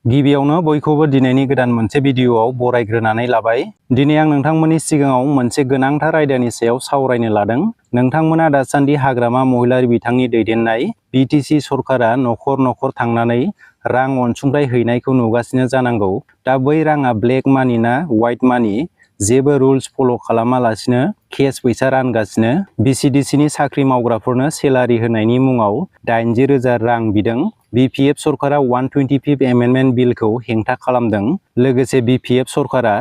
गिबियावनो बयखौबो दिनैनि गोदान मोनसे भिडिअआव बरायग्रोनानै लाबाय। दिनै आं नोंथांमोननि सिगाङाव मोनसे गोनांथार आयदानि सायाव सावरायनो लादों। नोंथांमोना दासान्दि हाग्रामा महिलारि बिथांनि दैदेननाय बिटिसि सरकारा नखर नखर थांनानै रां अनसुंथाइ हैनायखौ नुगासिनो जानांगौ। दा बै राङा ब्लेक मानि ना व्हाइट मानि जेबो रुल्स फल' खालामालासिनो केस फैसा रानगासिनो। बिसिडिसिनि साख्रि मावग्राफोरनो सेलारि होनायनि मुङाव 80,000 रां बिदों। बिपिएफ सरकारा 125 एमेन्डमेन्ट बिलखौ हेंथा खालामदों। लोगोसे बिपिएफ सरकारा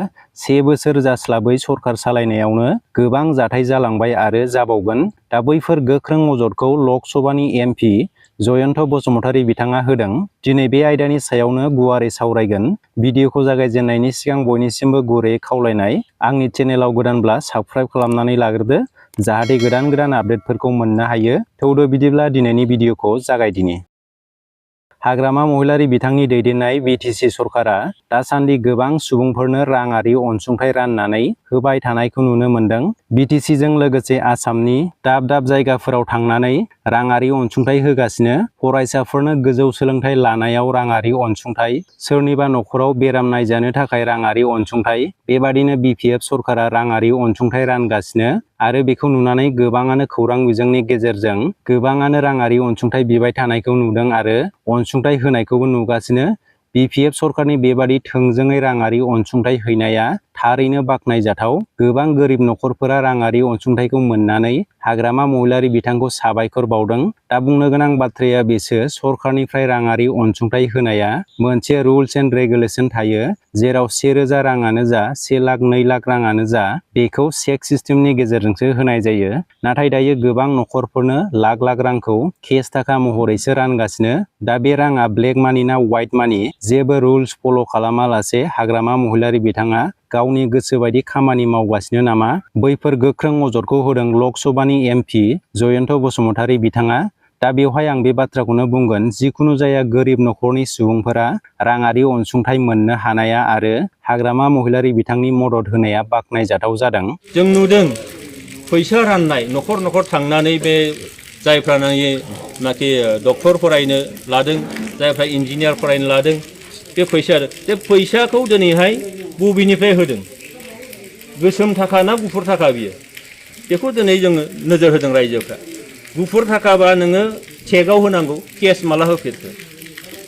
1 बोसोर जास्लाबै सरकार सालायनायावनो गोबां जाथाय जालांबाय आरो जाबावगोन। दा बैफोर गोख्रों अजदखौ लक सभानि एमपि जयन्त बसुमतारी बिथाङा होदों। दिनै बे आयदानि सायावनो गुवारै सावरायगोन। भिडिअखौ जागायजेननायनि सिगां बयनिसिमबो गुरैयै खावलायनाय, आंनि चेनेलाव गोदानब्ला साबस्क्राइब खालामनानै लाग्रोदो, जाहाथे गोदान आपडेटफोरखौ मोननो हायो। थौदो बिदिब्ला दिनैनि भिडिअखौ जागायदिनि। हाग्रामा महिलारि बिथांनि दैदेननाय बिटिसि सरकारा दासान्दि गोबां सुबुंफोरनो राङारि अनसुंथाइ राननानै होबाय थानायखौ नुनो मोनदों। बिटिसिजों लोगोसे आसामनि दाब दाब जायगाफोराव थांनानै राङारि अनसुंथाइ होगासिनो। फरायसाफोरनो गोजौ सोलोंथाइ लानायाव राङारि अनसुंथाइ, सोरनिबा नखराव बेराम नायजानो थाखाय राङारि अनसुंथाइ, बेबादिनो बिपिएफ सरकारा राङारि अनसुंथाइ रानगासिनो आरो बेखौ नुनानै गोबाङानो खौरां बिजोंनि गेजेरजों गोबाङानो राङारि अनसुंथाइ बिबाय थानायखौ नुदों आरो अनसुंथाइ होनायखौबो नुगासिनो। बिपिएफ सरकारनि बेबादि थोंजोङै राङारि अनसुंथाइ हैनाया थारैनो बाख्नायजाथाव। गोबां गोरिब नखरफोरा राङारि अनसुंथाइखौ मोननानै हाग्रामा महिलारि बिथांखौ साबायखर बावदों। दा बुंनो गोनां बाथ्राया बेसो, सरकारनिफ्राय राङारि अनसुंथाइ होनाया मोनसे रुल्स एन्ड रेगुलेसन थायो, जेराव 1,000 राङानो जा 1 लाख 2 लाख राङानो जा बेखौ चेक सिस्टेमनि गेजेरजोंसो होनाय जायो। नाथाय दायो गोबां नखरफोरनो लाख लाख रांखौ केस थाखा महरैसो रानगासिनो। दा बे राङा ब्लेक मानि ना व्हाइट मानि जेबो रुल्स फल' खालामालासे हाग्रामा महिलारि बिथाङा गावनि गोसो बायदि खामानि मावगासिनो नामा? बैफोर गोख्रों अजदखौ होदों लक सभानि एमपि जयन्त बसुमतारी बिथाङा। दा बेवहाय आं बे बाथ्राखौनो बुंगोन, जिखुनु जाया गोरिब नखरनि सुबुंफोरा राङारि अनसुंथाइ मोननो हानाया आरो हाग्रामा महिलारि बिथांनि मदद होनाया बाख्नायजाथाव जादों। जों नुदों फैसा राननाय नखर नखर थांनानै बे जायफ्रानाखि डक्टर फरायनो लादों, जायफ्रा इन्जिनियार फरायनो लादों, बे फैसाखौ दिनैहाय बबेनिफ्राय होदों? गोसोम थाखा ना गुफुर थाखा बियो? बेखौ दिनै जोङो नोजोर होदों रायजोफ्रा। गुफुर थाखाबा नोङो चेकआव होनांगौ, केस माला होफेरखो?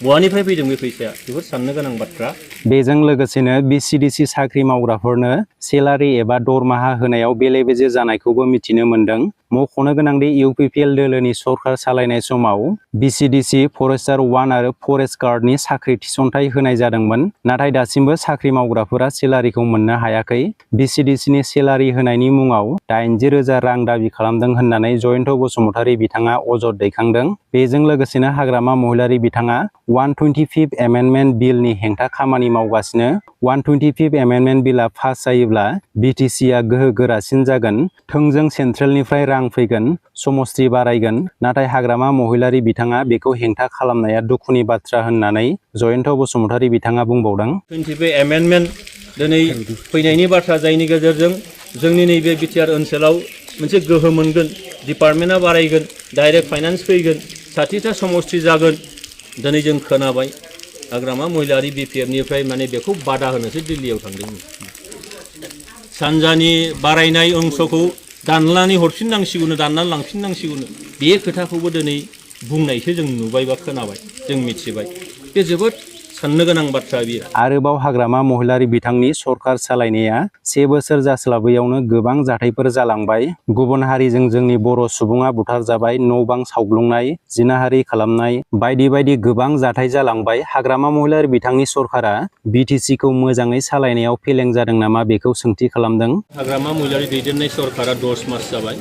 बहानिफ्राय फैदों बे फैसाया? बेफोर साननो गोनां बाथ्रा। बेजों लोगोसेनो बिसिडिसि साख्रि मावग्राफोरनो सेलारि एबा दरमाहा होनायाव बेले बेजे जानायखौबो मिथिनो मोन्दों। मख'नो गोनांदि इउपिपिएल दोलोनि सरकार सालायनाय समाव बिसिडिसि फरेस्टार 1 आरो फरेस्ट गार्डनि साख्रि थिसनथाइ होनाय जादोंमोन, नाथाय दासिमबो साख्रि मावग्राफोरा सेलारिखौ मोननो हायाखै। बिसिडिसिनि सेलारि होनायनि मुङाव 80,000 रां दाबि खालामदों होननानै जयन्त बसुमतारी बिथाङा अजद दैखांदों। बेजों लोगोसेनो हाग्रामा महिलारि बिथाङा 125 एमेन्डमेन्ट बिलनि हेंथा खामानि मावगासिनो। 125 एमेन्डमेन्ट बिलआ पास जायोब्ला बिटिसिआ गोहो गोरासिन जागोन, थोंजों सेन्ट्रेलनिफ्राय रां फैगोन, समस्ति बारायगोन। नाथाय हाग्रामा महिलारि बिथाङा बेखौ हेंथा खालामनाया दुखुनि बाथ्रा होननानै जयन्त बसुमतारी बिथाङा बुंबावदों। 25 एमेन्डमेन्ट दिनै फैनायनि बाथ्रा, जायनि गेजेरजों जोंनि नैबे बिटिआर ओनसोलाव मोनसे गोहो मोनगोन, डिपार्टमेन्टआ बारायगोन, डाइरेक्ट फाइनान्स फैगोन, 60टा समस्ति जागोन। दिनै जों खोनाबाय हाग्रामा महिलारि बिपिएफनिफ्राय माने बेखौ बादा होनोसो दिल्लीयाव थांदोंमोन। सानजानि बारायनाय अंशखौ दाननानै हरफिननांसिगौनो, दाननानै लांफिननांसिगौनो, बे खोथाखौबो दिनै बुंनायसो जों नुबाय बा खोनाबाय, जों मिथिबाय। बे जोबोद साननो गोनां बाथ्रा बियो। आरोबाव हाग्रामा महिलारि बिथांनि सरकार सालायनाया 1 बोसोर जास्लाबैयावनो गोबां जाथायफोर जालांबाय। गुबुन हारिजों जोंनि बर' सुबुङा बुथारजाबाय, न' बां सावग्लुंनाय, जिनाहारि खालामनाय, बायदि बायदि गोबां जाथाय जालांबाय। हाग्रामा महिलारि बिथांनि सरकारा बिटिसिखौ मोजाङै सालायनायाव फेलें जादों नामा बेखौ सोंथि खालामदों। हाग्रामा महिलारि दैदेननाय सरकारा 10 मास जाबाय।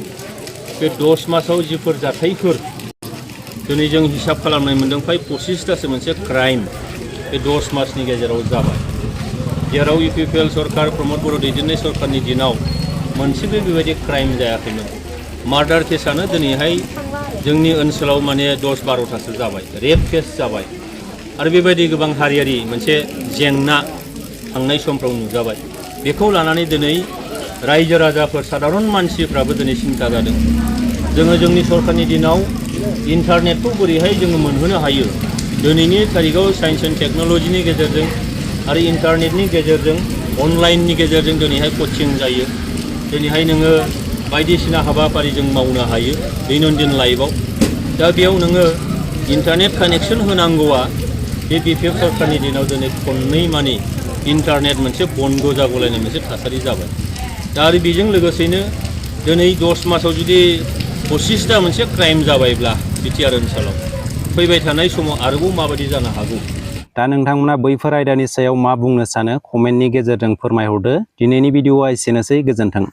बे 10 मासाव जिफोर जाथायफोर दिनै जों हिसाब खालामनाय मोनदों, फ्राय 25टासो मोनसे क्राइम बे 10 मासनि गेजेराव जाबाय। जेराव इउपिपिएल सरकार, प्रमद बर' दैदेननाय सरकारनि दिनाव मोनसेबो बेबायदि क्राइम जायाखैमोन। मार्डार केसानो दिनैहाय जोंनि ओनसोलाव माने 10-12टासो जाबाय, रेप केस जाबाय आरो बेबायदि गोबां हारियारि मोनसे जेंना थांनाय समफ्राव नुजाबाय। बेखौ लानानै दिनै रायजो राजाफोर, साधारन मानसिफ्राबो दिनै सिन्था जादों। जोङो जोंनि सरकारनि दिनाव इन्टारनेटखौ बोरैहाय जोङो मोनहोनो हायो, दिनैनि तारिखाव साइन्स एन्ड टेक्न'लजिनि गेजेरजों आरो इन्टारनेटनि गेजेरजों अनलाइननि गेजेरजों दिनैहाय कचिं जायो। दिनैहाय नोङो बायदिसिना हाबाफारि जों मावनो हायो दैनन्दिन लाइफआव। दा बेयाव नोङो इन्टारनेट कानेक्सन होनांगौआ बे बिपिएफ सरकारनि दिनाव दिनै खननै मानि इन्टारनेट मोनसे बन्द जागलायनाय मोनसे थासारि जाबाय। दा आरो बेजों लोगोसेनो दिनै 10 मासाव जुदि 25टा मोनसे क्राइम जाबायब्ला बिटिआर ओनसोलाव फैबाय थानाय समाव आरोबाव माबायदि जानो हागौ। दा नोंथांमोना बैफोर आयदानि सायाव मा बुंनो सानो कमेन्टनि गेजेरजों फोरमायहरदो। दिनैनि भिडिअआ एसेनोसै, गोजोन्थों।